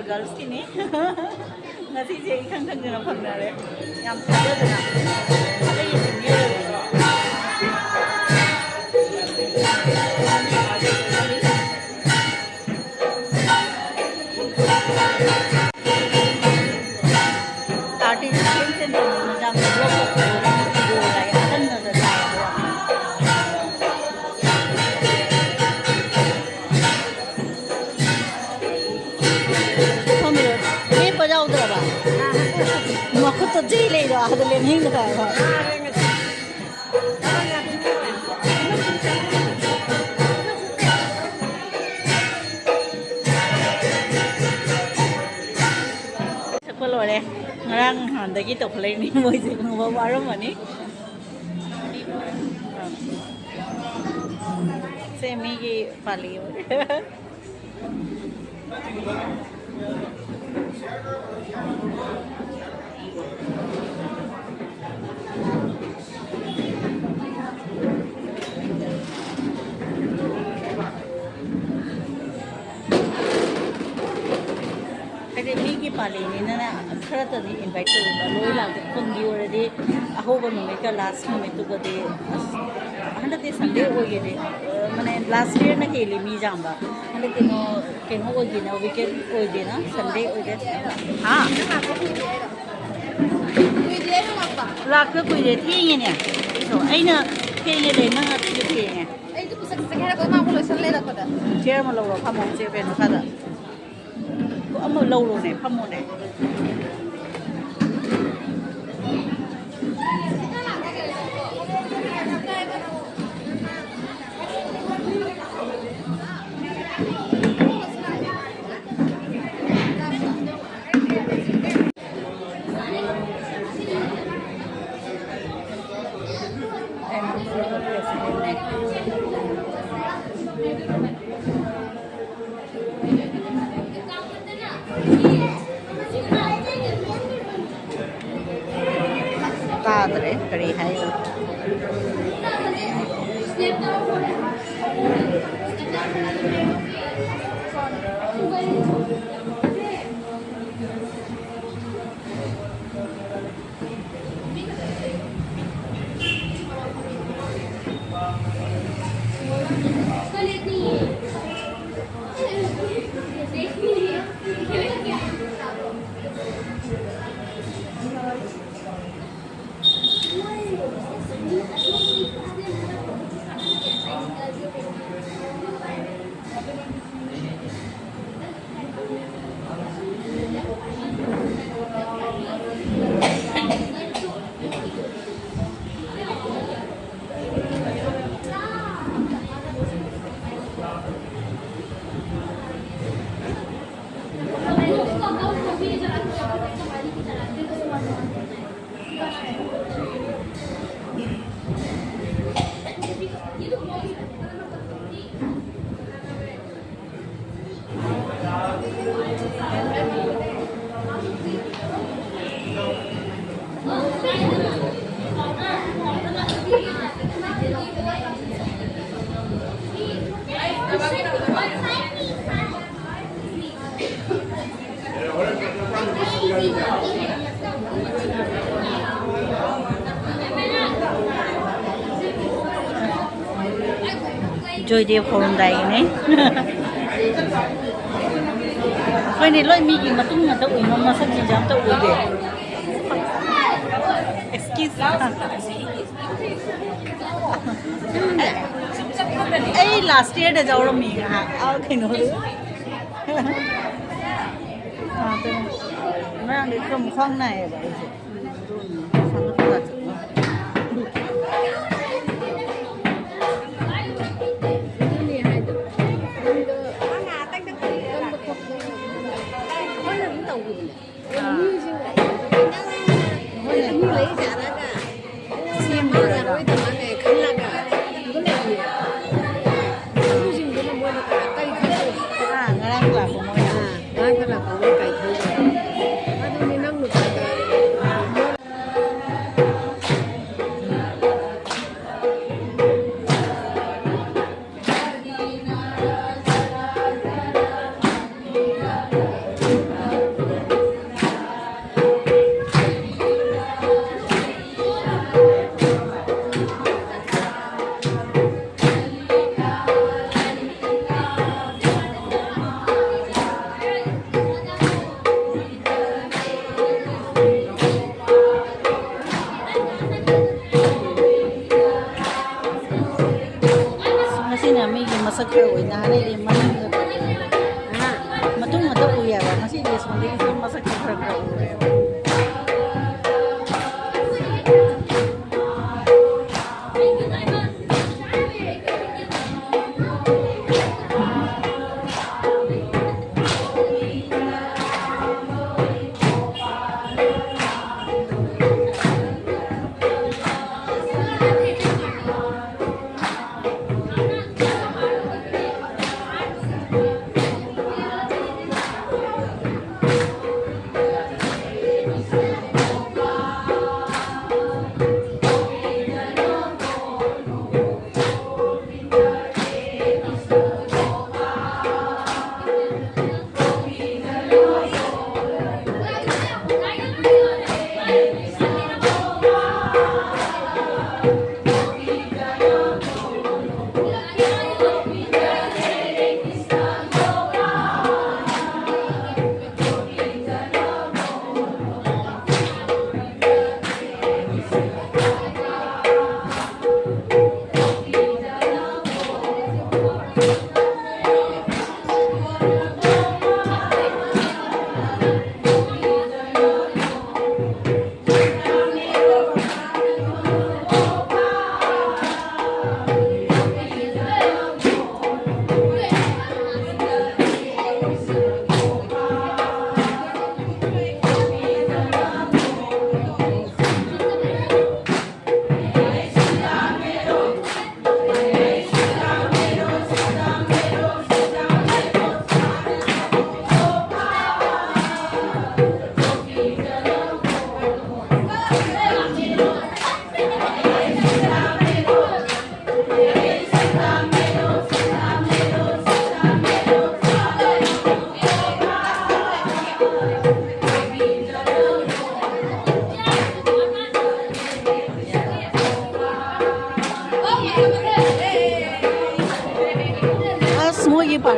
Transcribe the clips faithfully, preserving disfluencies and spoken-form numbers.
ꯒꯔꯜꯁꯀꯤꯅꯤ꯫ ꯉꯁꯤꯁꯦ ꯏꯈꯪ ꯈꯪꯗꯅ ꯐꯪꯅꯔꯦ꯫ ꯌꯥꯝ ꯊꯥꯖꯗꯅ꯫ ꯑꯇꯩ ꯌꯦꯡꯅꯤꯡꯉꯦ꯫ Artificial ꯁꯦꯟꯇꯔꯅ ꯃꯆꯥ ꯃꯆꯥ ꯂꯣꯛꯄ ꯂꯣꯛꯄ ꯑꯀꯟꯕꯗ ꯇꯥꯏ꯫ ꯐꯝꯃꯤꯔꯣ? ꯂꯦꯞꯄ ꯌꯥꯎꯗ꯭ꯔꯕ? ꯃꯈꯨꯠꯇ ꯖꯤ ꯂꯩꯗꯣ ꯑꯥꯗ ꯂꯦꯝꯍꯤꯡꯗ꯭ꯔꯕ? ꯁꯛꯄ ꯂꯣꯏꯔꯦ꯫ ꯉꯔꯥꯡ ꯅꯍꯥꯟꯗꯒꯤ ꯇꯧꯈꯠꯂꯛꯏꯅꯤ ꯃꯣꯏꯁꯦ, ꯈꯪꯕ ꯋꯥꯔꯝꯃꯅꯤ꯫ ꯁꯦ ꯃꯤꯒꯤ ꯄꯥꯜꯂꯤ꯫ ꯍꯥꯏꯗꯤ ꯃꯤꯒꯤ ꯄꯥꯜꯂꯤꯅꯤꯅꯅꯦ, ꯈꯔꯇꯗꯤ invite ꯇꯧꯕꯤꯕ, ꯂꯣꯏ ꯂꯥꯛꯇꯦ꯫ ꯈꯨꯟꯒꯤ ꯑꯣꯏꯔꯗꯤ ꯑꯍꯧꯕ ꯅꯨꯃꯤꯠꯀ last ꯅꯨꯃꯤꯠꯇꯨꯒꯗꯤ, ꯑꯁ, ꯍꯟꯗꯛꯇꯤ Sunday ꯑꯣꯏꯒꯦꯗꯤ, ꯑ, ꯃꯥꯅꯦ, last yearꯅ ꯍꯦꯜꯂꯤ ꯃꯤ ꯌꯥꯝꯕ꯫ ꯍꯟꯗꯛ ꯀꯩꯅꯣ, ꯀꯩꯅꯣ ꯑꯣꯏꯗꯦꯅ, weekend ꯑꯣꯏꯗꯦꯅ, Sunday ꯑꯣꯏꯗꯦ꯫ ꯍꯥ? ꯂꯥꯛꯄ ꯀꯨꯏꯔꯦ, ꯊꯦꯡꯉꯦꯅꯦ꯫ ꯑꯩꯅ ꯊꯦꯡꯉꯦ ꯂꯩ, ꯅꯪ ꯑꯇꯩꯁꯨ ꯊꯦꯡꯉꯦ꯫ ꯑꯩꯗꯤ ꯄꯨꯁꯛ ꯆꯠꯀꯦ ꯍꯥꯏꯔꯛꯄꯗ ꯃꯥ ꯑꯃꯨꯛ ꯂꯣꯏꯁꯜ ꯂꯩꯔꯛꯄꯗ꯫ Chair ꯑꯃ ꯂꯧꯔꯣ, ꯐꯝꯃꯣ, ꯆꯦ ꯕꯦꯅꯨꯀꯥꯗ꯫ ꯑꯃ ꯂꯧꯔꯣꯅꯦ, ꯐꯝꯃꯣꯅꯦ꯫ ꯇꯥꯗ꯭ꯔꯦ ꯀꯔꯤ ꯍꯥꯏꯅꯣ꯫ ꯖꯣꯏꯗꯦꯕ ꯍꯧꯔꯝꯗꯥꯏꯒꯤꯅꯦ꯫ ꯑꯩꯈꯣꯏꯅꯦ ꯂꯣꯏ ꯃꯤꯒꯤ ꯃꯇꯨꯡ ꯉꯥꯛꯇ ꯎꯏ, ꯃꯁꯛꯁꯤꯡꯁꯦ ꯑꯝꯇ ꯎꯗꯦ꯫ Excuse꯫ ꯑꯩ last yearꯗ ꯌꯥꯎꯔꯝꯃꯤ ꯉꯥꯏꯍꯥꯛ꯫ ꯑꯥ, ꯀꯩꯅꯣꯗꯨ꯫ ꯑꯥ, ꯑꯗꯨꯅꯦ꯫ ꯉꯔꯥꯡꯗꯤ ꯈꯔ ꯈ꯭ꯋꯥꯡ ꯅꯥꯏꯌꯦꯕ ꯑꯩꯁꯦ꯫ ꯁꯦꯝꯃꯨꯔꯒ꯫ ꯑꯥ, ꯉꯔꯥꯡ ꯂꯥꯛꯄ ꯃꯣꯏꯅ꯫ ꯉꯁꯤꯅ ꯃꯤꯒꯤ ꯃꯁꯛ ꯈꯔ ꯎꯏ, ꯅꯍꯥꯟꯈꯩꯗꯤ ꯃꯅꯤꯡꯗ ꯃꯇꯨꯡ ꯉꯥꯛꯇ ꯎꯏꯌꯦꯕ, ꯉꯁꯤꯗꯤ ꯑꯁꯣꯝꯗꯒꯤ ꯁꯨꯝ ꯃꯁꯛ ꯈꯔ ꯈꯔ ꯎꯔꯦꯕ꯫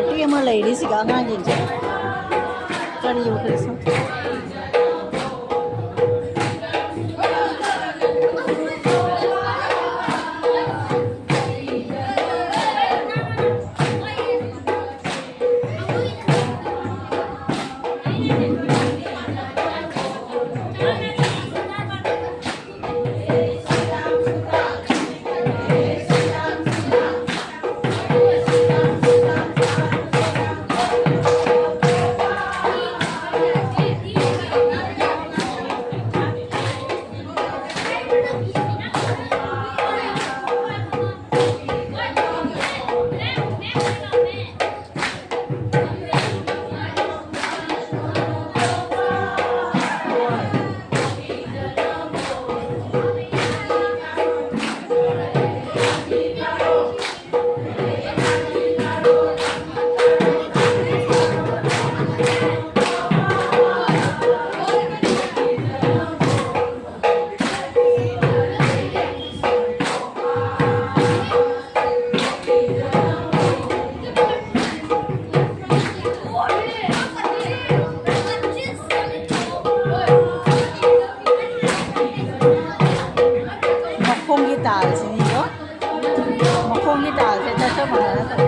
ꯅꯨꯄꯤ ꯑꯃ ꯂꯩꯔꯤ ꯁꯤꯒ ꯑꯉꯥꯡꯁꯤꯡꯁꯦ꯫ ꯀꯔꯤ ꯌꯣꯛꯈ꯭ꯔꯦ ꯁꯨꯝ꯫ ꯃꯈꯣꯡꯒꯤ ꯇꯥꯜꯁꯤꯅꯤꯀꯣ꯫ ꯃꯈꯣꯡꯒꯤ ꯇꯥꯜꯁꯦ ꯆꯠ ꯆꯞ ꯃꯥꯟꯅꯅ ꯇꯧ꯫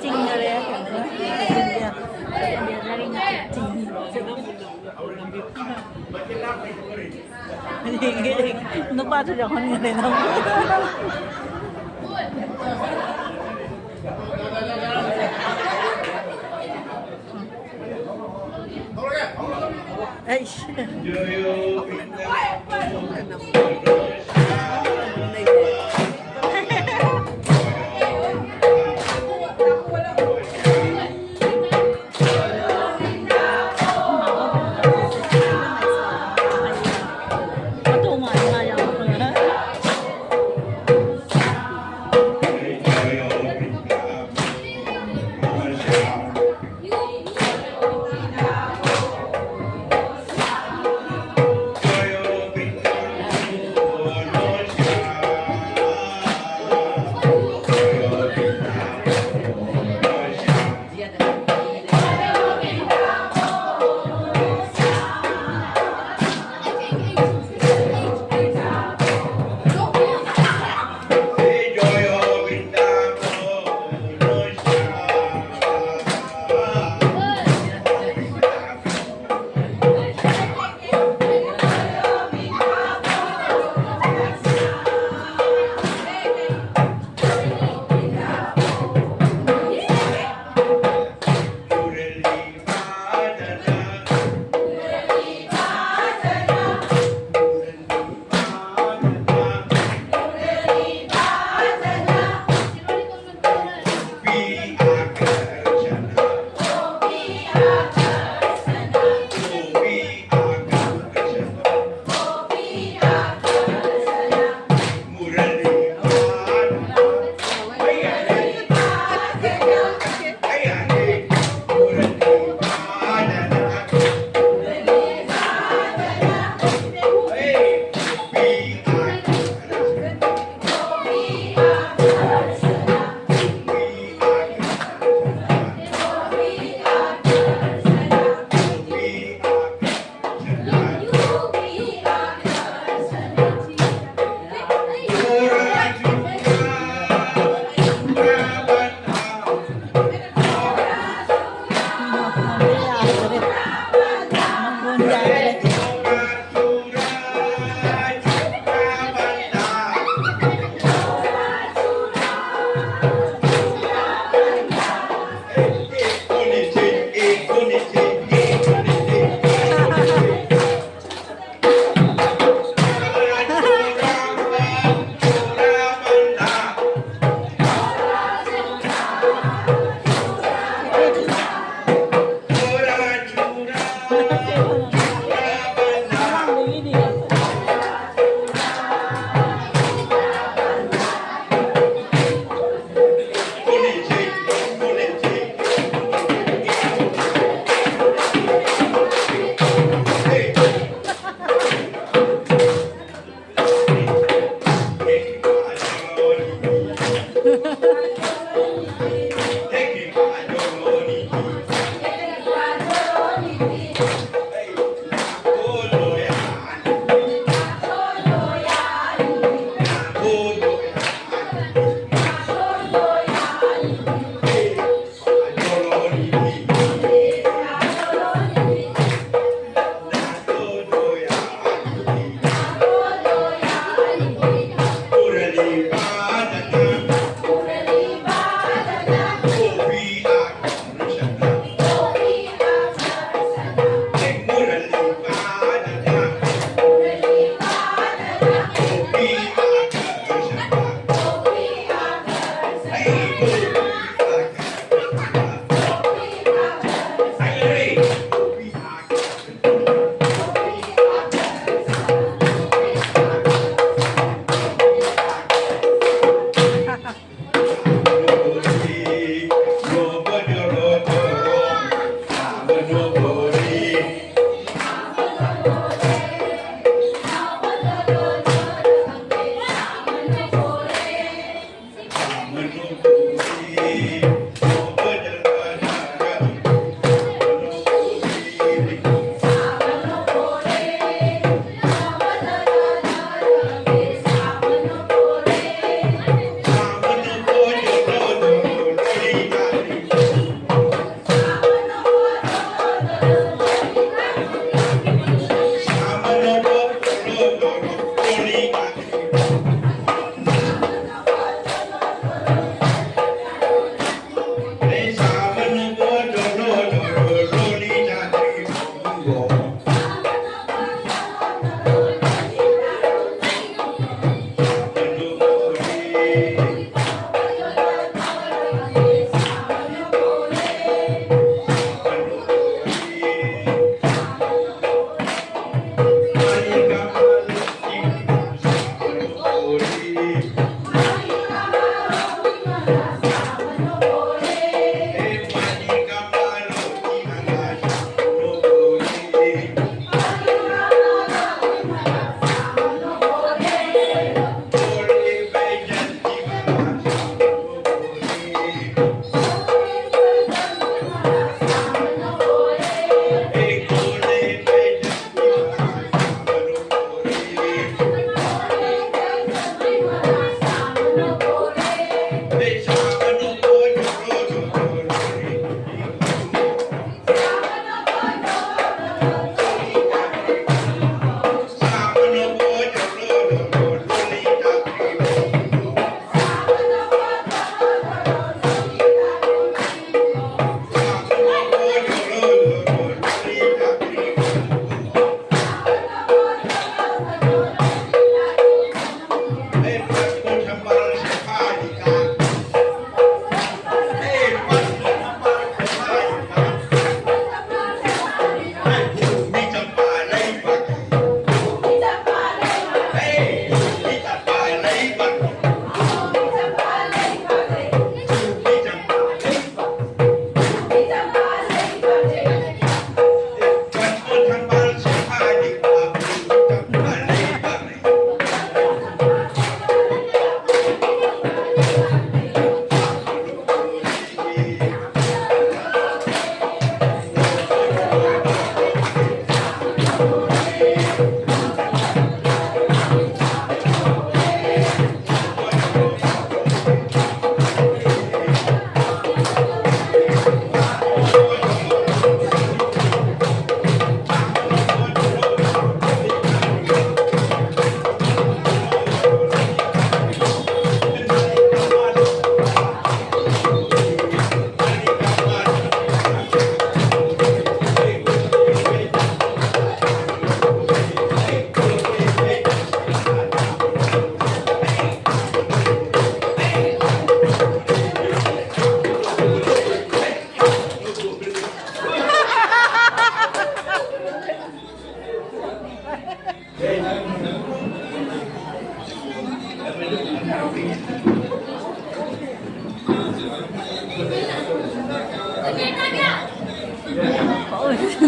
ꯆꯤꯡꯅꯔꯦ꯫ ꯅꯨꯄꯥꯁꯨ ꯌꯥꯎꯍꯟꯒꯅꯤ ꯅꯪ꯫ ꯑꯩꯁ꯫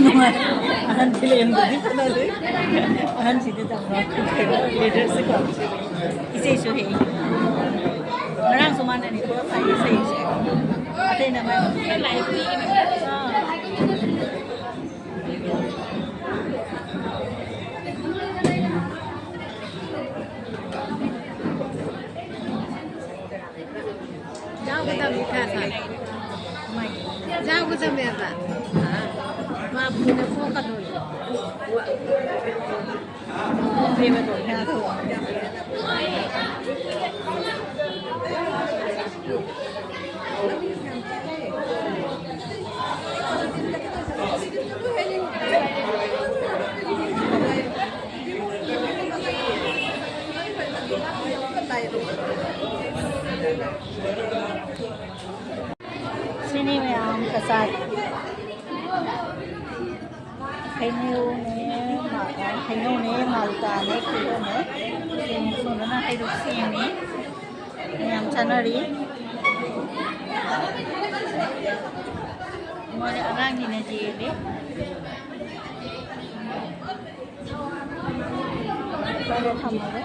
ꯅꯨꯡꯉꯥꯏ꯫ ꯑꯍꯟꯁꯤ ꯂꯩꯔꯝꯗ꯭ꯔꯗꯤ ꯐꯅꯗꯣꯏ꯫ ꯑꯍꯟꯁꯤꯗꯤ ꯇꯝꯕ ꯂꯤꯗꯔꯁꯤꯀꯣ꯫ ꯏꯆꯦꯁꯨ ꯍꯦꯛ꯫ ꯉꯔꯥꯡꯁꯨ ꯃꯥꯅꯅꯤ ꯄꯨꯔꯛ ꯐꯥꯏꯅꯦ ꯁꯩꯁꯦ꯫ ꯑꯇꯩꯅ ꯃꯥꯏ ꯑꯥ꯫ ꯌꯥꯎꯒꯗꯕꯅꯤ ꯈꯔ ꯈꯔ꯫ ꯌꯥꯎꯒꯗꯕꯅꯦꯕ꯫ ꯃꯥ ꯐꯨꯅ ꯊꯣꯛꯀꯗꯣꯏꯅꯤ꯫ ꯁꯤꯅꯤ ꯃꯌꯥꯝ ꯀꯆꯥꯏ꯫ ꯍꯩꯅꯧꯅꯦ, ꯃꯥ-, ꯍꯩꯅꯧꯅꯦ, ꯃꯥꯜꯇꯥꯅꯦ, ꯀꯤꯍꯣꯝꯅꯦ꯫ ꯁꯤꯅꯤ ꯁꯨꯝꯕꯅ ꯍꯩꯔꯨꯛ ꯁꯦꯝꯃꯤ꯫ ꯃꯌꯥꯝ ꯆꯥꯅꯔꯤ꯫ ꯃꯣꯏ ꯑꯉꯥꯡꯅꯤꯅ ꯌꯦꯜꯂꯤ꯫ ꯊꯝꯃꯒꯦ꯫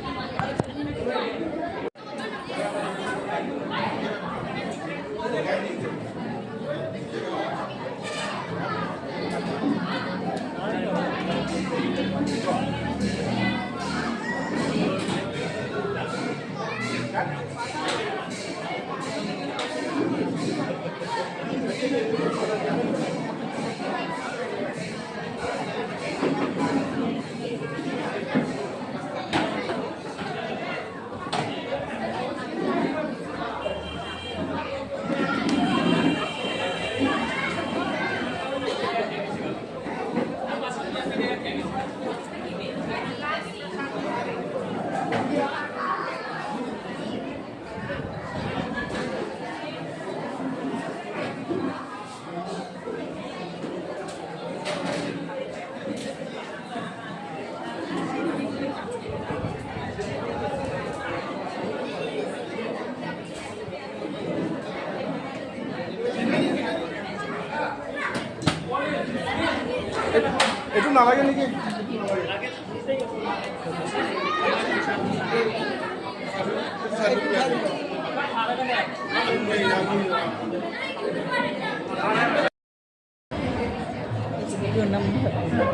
ꯚꯤꯗꯤꯑꯣ ꯅꯝꯕ ꯍꯧꯔꯦ꯫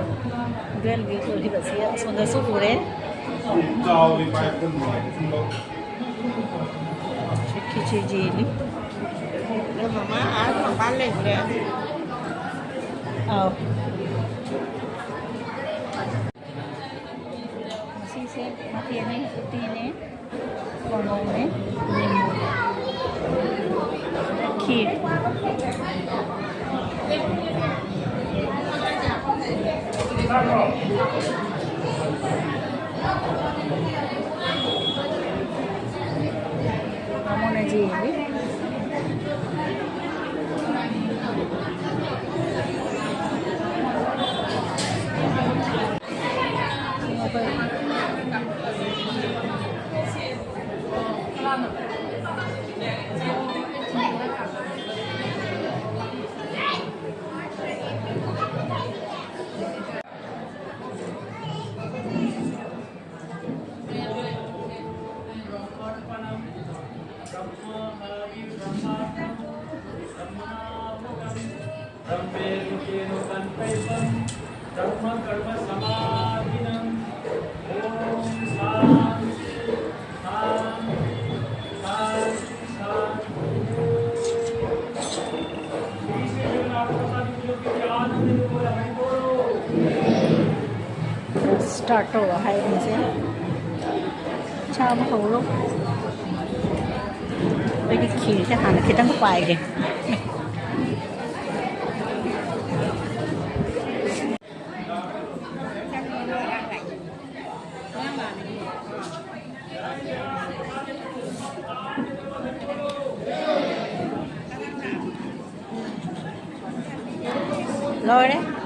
ꯍꯣꯔꯦꯟ ꯚꯤꯗꯤꯑꯣ ꯊꯣꯛꯈꯤꯕꯁꯤ ꯑꯁꯣꯝꯗꯁꯨ ꯎꯔꯦ꯫ ꯈꯦꯆꯤ ꯌꯦꯜꯂꯤ꯫ ꯃꯃꯥ ꯑꯥ ꯃꯄꯥꯟ ꯂꯩꯈ꯭ꯔꯦ꯫ ꯑꯥꯎ꯫ ꯉꯁꯤꯁꯦ ꯃꯊꯦꯜꯅꯤ, ꯎꯇꯤꯅꯦ, ꯀꯥꯡꯉꯧꯅꯦ, ꯅꯤꯝꯕꯨ, ꯈꯤꯔ꯫ ꯕꯥꯃꯣꯟꯅ ꯌꯦꯜꯂꯤ꯫ ꯁ꯭ꯇꯥꯔꯠ ꯇꯧꯔꯣ ꯍꯥꯏꯔꯤꯁꯦ꯫ ꯆꯥꯕ ꯍꯧꯔꯣ꯫ ꯑꯩꯗꯤ ꯈꯤꯔꯁꯦ ꯍꯥꯟꯅ ꯈꯤꯇꯪ ꯄꯥꯏꯒꯦ꯫ ꯂꯣꯏꯔꯦ꯫